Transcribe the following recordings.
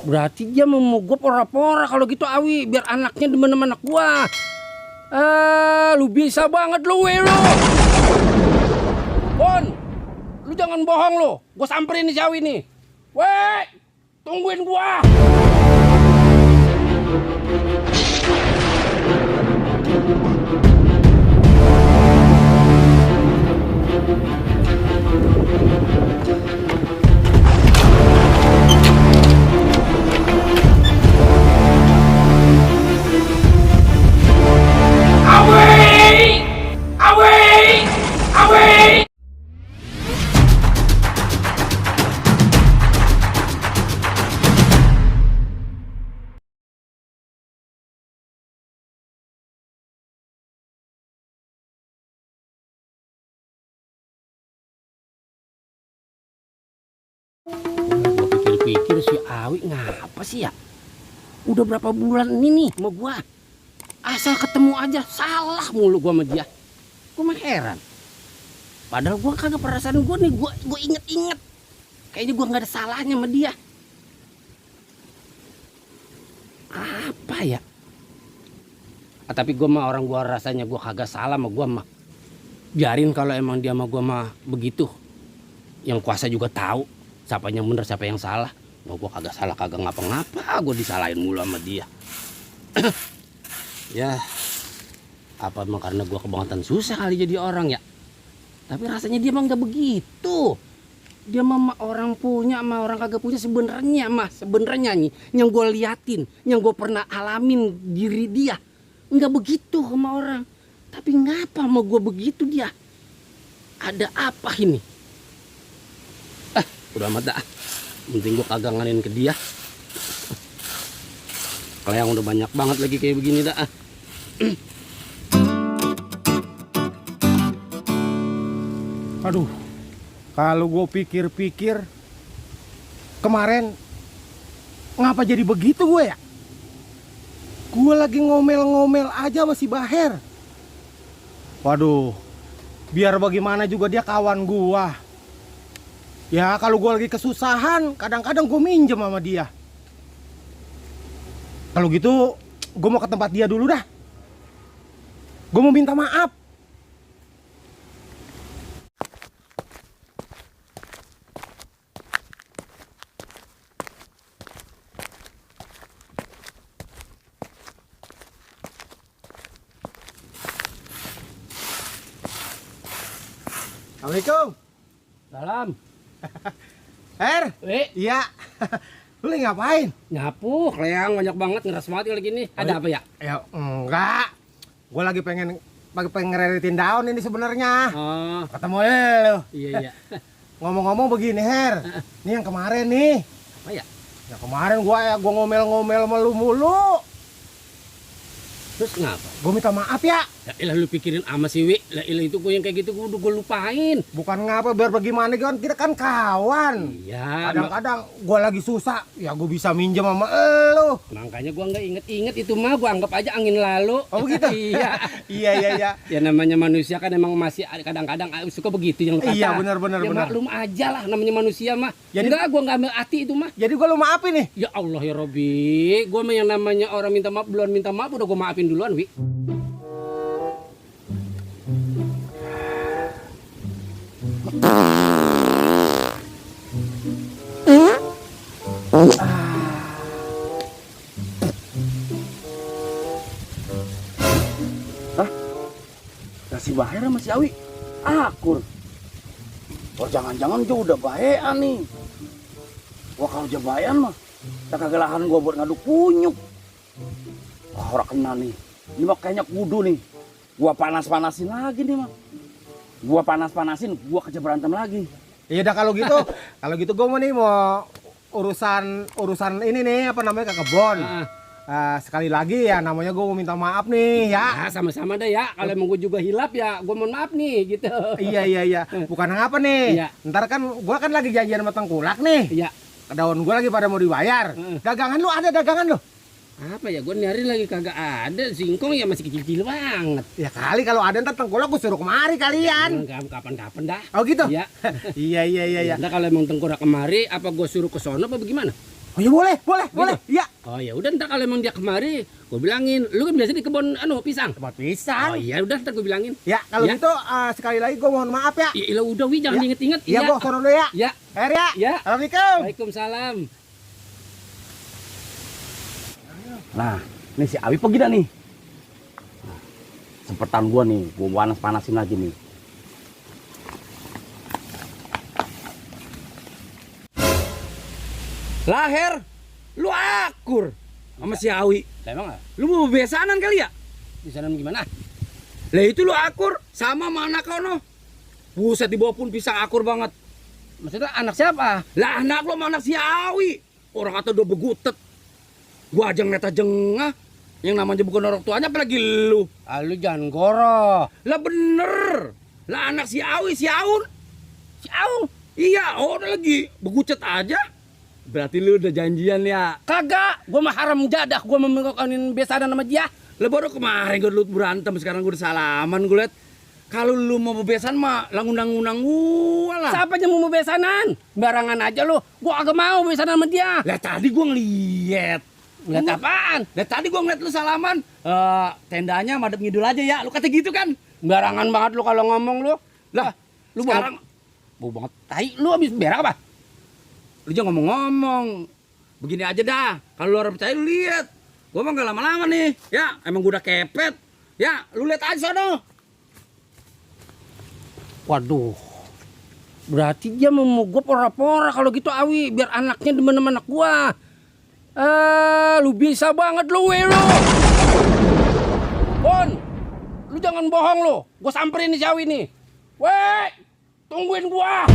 Berarti dia mau mogok pora-pora kalau gitu Awi, biar anaknya demen sama anak gua. Lu bisa banget lu, we lu. Bon, lu jangan bohong lu. Gua samperin nih si Awi nih. Weh, tungguin gua. Gua pikir-pikir si Awi ngapa sih ya? Udah berapa bulan ini nih sama gua. Asal ketemu aja salah mulu gua sama dia. Gua mah heran. Padahal gua kagak perasaan gua nih, gua inget-inget. Kayaknya gua nggak ada salahnya sama dia. Apa ya? Tapi gua mah orang gua rasanya gua kagak salah sama gua mah. Biarin kalau emang dia sama gua mah begitu. Yang kuasa juga tahu siapa yang bener siapa yang salah. Mau gua kagak salah kagak ngapa-ngapa, gua disalahin mulu sama dia. Ya, apa emang karena gua kebangetan susah kali jadi orang ya? Tapi rasanya dia mah nggak begitu. Dia mah orang punya sama orang kagak punya sebenarnya nih yang gua liatin, yang gua pernah alamin diri dia nggak begitu sama orang. Tapi ngapa sama gua begitu dia? Ada apa ini? Udah amat dah. Penting gua kagak nganin ke dia. Kalau yang udah banyak banget lagi kayak begini dah. Aduh, kalau gue pikir-pikir kemarin ngapa jadi begitu gue ya? Gue lagi ngomel-ngomel aja sama si Baher. Waduh, biar bagaimana juga dia kawan gue. Ya kalau gue lagi kesusahan, kadang-kadang gue minjem sama dia. Kalau gitu, gue mau ke tempat dia dulu dah. Gue mau minta maaf. Assalamualaikum. Salam. Iya. Lu lagi ngapain? Nyapu, Kleang banyak banget ngeras banget lagi nih. Ada apa ya? Ya enggak. Gue lagi pengen ngereditin daun ini sebenarnya. Oh, Ketemu lu. iya. Ngomong-ngomong begini, Her. Ini yang kemarin nih. Apa ya? Yang kemarin gua ngomel-ngomel mulu. Terus ngapa? Gue minta maaf ya. Ya ilah lu pikirin ama si Wi. Lah ilah itu gue yang kayak gitu gue lupain. Bukan ngapa biar bagaimana kan kita kan kawan. Iya. Kadang-kadang gue lagi susah, ya gue bisa minjem sama elu. Makanya gue nggak inget-inget itu mah, gue anggap aja angin lalu. Oh begitu? Iya. Iya. Ya namanya manusia kan emang masih kadang-kadang suka begitu yang lu kata. Iya benar. Ya maklum aja lah namanya manusia mah. Jadi, enggak, gue nggak ambil hati itu mah. Jadi gue lu maafin nih. Ya Allah ya Robi, gue mah yang namanya orang minta maaf duluan minta maaf udah gue maafin duluan Wi. Si Baher sama si Awi akur. Oh jangan-jangan dia udah baean nih. Wah kalau dia baean mah tak kegelahan gua buat ngaduk kunyuk. Wah orang kena nih. Ini mah kayaknya kudu nih. Gua panas-panasin lagi nih mah. Gua panas-panasin, gua kerja berantem lagi. Iya dah kalau gitu. Kalau gitu gua mau urusan ini nih apa namanya ke kebon. Sekali lagi ya namanya gue mau minta maaf nih ya. Sama-sama deh ya. Kalau emang gue juga hilap ya gue mohon maaf nih gitu. Iya. Bukan ngapa nih. Iya. Ntar kan gue kan lagi janjian sama Tengkulak nih. Iya. Daun gue lagi pada mau dibayar. Dagangan lu ada dagangan lu? Apa ya, gue nyari lagi kagak ada. Singkong ya masih kecil-kecil banget. Ya kali kalau ada ntar Tengkulak gue suruh kemari kalian. Kapan-kapan dah. Oh gitu? Iya. Iya. Nah kalau emang Tengkulak kemari, apa gue suruh ke sono apa bagaimana? Oh ya boleh, boleh, boleh. Iya. Oh ya udah, ntar kalau emang dia kemari, gue bilangin. Lu kan biasa di kebun pisang. Tempat pisang. Oh iya udah, ntar gue bilangin. Ya, kalau Ya. gitu sekali lagi gue mohon maaf ya. Ya udah Wi, jangan Ya. inget-inget. Iya, Bos, sono dulu ya. Ya. Her ya. Ya. Assalamualaikum. Waalaikumsalam. Nah, ini si Awi pergi dah nih. Nah, sempetan gua nih, gua panas-panasin lagi nih. Lahir, lu akur sama si Awi. Lah emang nggak? Lu mau besanan kali ya? Besanan gimana? Lah itu lu akur sama anak kono. Buset, di bawah pun pisang akur banget. Maksudnya anak siapa? Lah anak lu sama anak si Awi. Orang kata udah begutet. Gua aja ngeliat aja ngeh. Yang namanya bukan orang tuanya apalagi lu. Ah, lu jangan goroh. Lah bener. Lah anak si Awi, si Aun. Si Aun? Iya, udah lagi begucet aja. Berarti lu udah janjian ya? Kagak, gua mah haram jadah. Gua mau mengokanin besanan sama dia. Lah baru kemarin gua dulu berantem, sekarang gua udah salaman gua liat. Kalau lu mau bebesan mah lah ngundang-ngundang gua lah. Siapa aja mau bebesanan? Barangan aja lu. Gua agak mau bebesanan sama dia. Lah tadi gua ngeliat. Ngeliat apaan? Lah tadi gua ngeliat lu salaman. Tendanya madep ngidul aja ya. Lu kata gitu kan? Barangan banget lu kalau ngomong lu. Lah, lu sekarang bau banget tai. Lu habis berak apa? Lu jangan ngomong-ngomong. Begini aja dah. Kalau lu orang percaya lu lihat. Gua mah gak lama-lama nih. Ya, emang gua udah kepet. Ya, lu lihat aja sono. Waduh. Berarti dia mau gua pora-pora kalau gitu Awi, biar anaknya demen sama anak gua. Lu bisa banget lu, lu. Bon. Lu jangan bohong lu. Gua samperin nih si Awi nih. Weh, tungguin gua.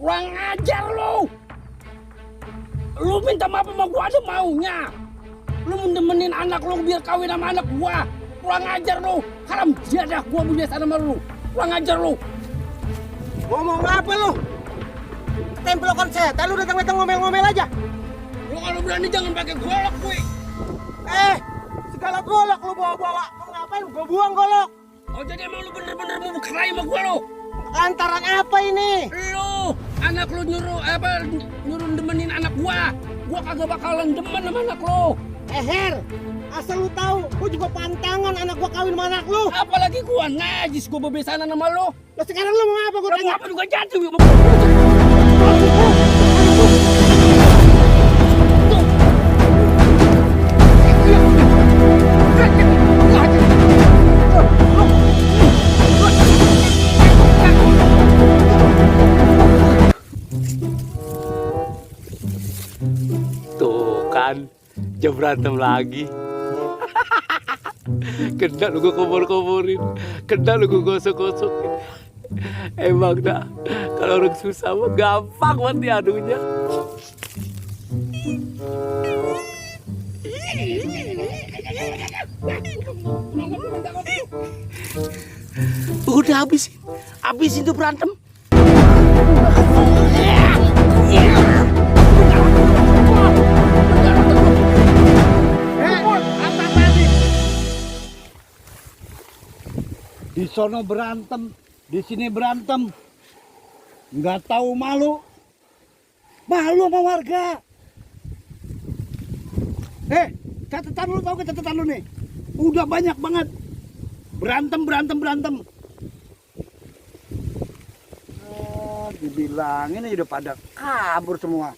Kurang ajar lu. Lu minta maaf sama gua aja maunya. Lu mendemenin anak lu biar kawin sama anak gua. Kurang ajar lu. Haram jadah gua punya sama lu. Kurang ajar lu. Ngomong apa lu? Templokan setan lu datang-datang ngomel-ngomel aja. Lu kalau berani jangan pakai golok, gue. Segala golok lu bawa-bawa. Mau ngapain? Gua buang golok. Oh jadi emang lu bener-bener mau berkelahi sama gua lu? Lantaran apa ini? Lu, anak lu nyuruh demenin anak gua. Gua kagak bakalan demen sama anak lu. Her, asal lu tahu, gua juga pantangan anak gua kawin sama anak lu. Apalagi gua najis, gua bebesanan sama lu. Lah sekarang lu mau apa gua tanya? Apa juga jatuh. Tuh kan, jam berantem lagi. Kena lu gue kubur-kuburin, kena lu gue gosok-gosokin. Emang dah, kalau orang susah mah gampang banget diadunya. Udah habisin tuh berantem. Di sono berantem, di sini berantem, nggak tahu malu sama warga. Catatan lu tahu ke catatan lu nih? Udah banyak banget berantem. Dibilangin aja udah pada kabur semua.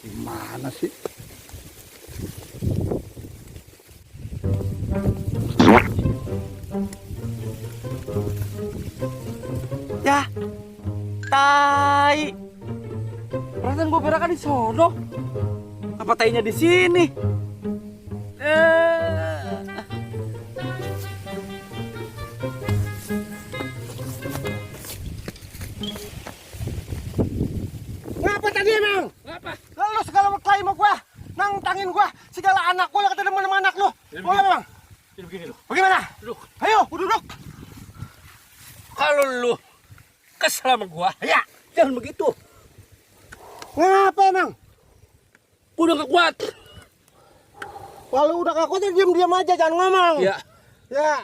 Gimana sih? Ya, tai. Perasaan gue berakan di sono. Apa tainya di sini? Ngapa tadi emang? Apa? Lu segala berkelahi sama gua. Nantangin segala anak gue yang ketemu sama anak lu. Boleh bang? Jadi begini loh. Bagaimana? Duduk. Ayo, duduk. Kalau lu kesel sama gua, Ya. jangan begitu. Ngapa emang? Gua udah gak kuat. Kalau udah kaku diam-diam aja, jangan ngomong. Ya, Ya.